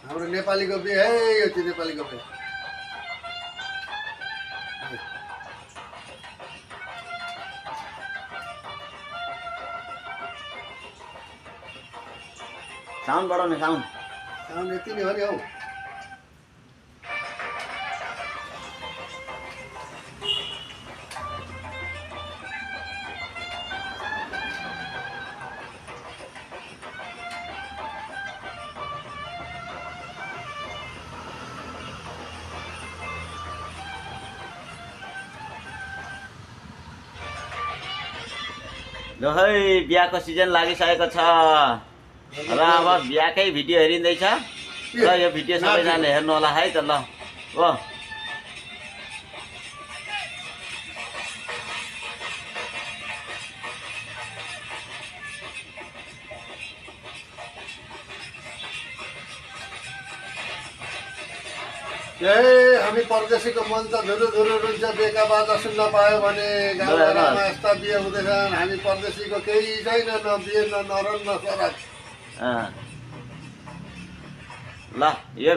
हाम्रो नेपालीको बिहे है यो चाहिँ नेपालीको बिहे। साउन्ड बढाउने साउन्ड साउन्ड यति नै हो नि हौ। ल है बिहाको सिजन लागिसकेको छ र अब बिहाकै भिडियो हेरिँदैछ र यो भिडियो सबैजनाले हेर्नु होला है त। ल हो हामी परदेशीको मन त धुरु धुरु रुन्छ। बेका बाजा सुन्न पायो भने गाउँघरमा यस्ता बिहे हुँदैछन्। हामी परदेशीको केही छैन, न बिहे न नरन न सराद। ल यो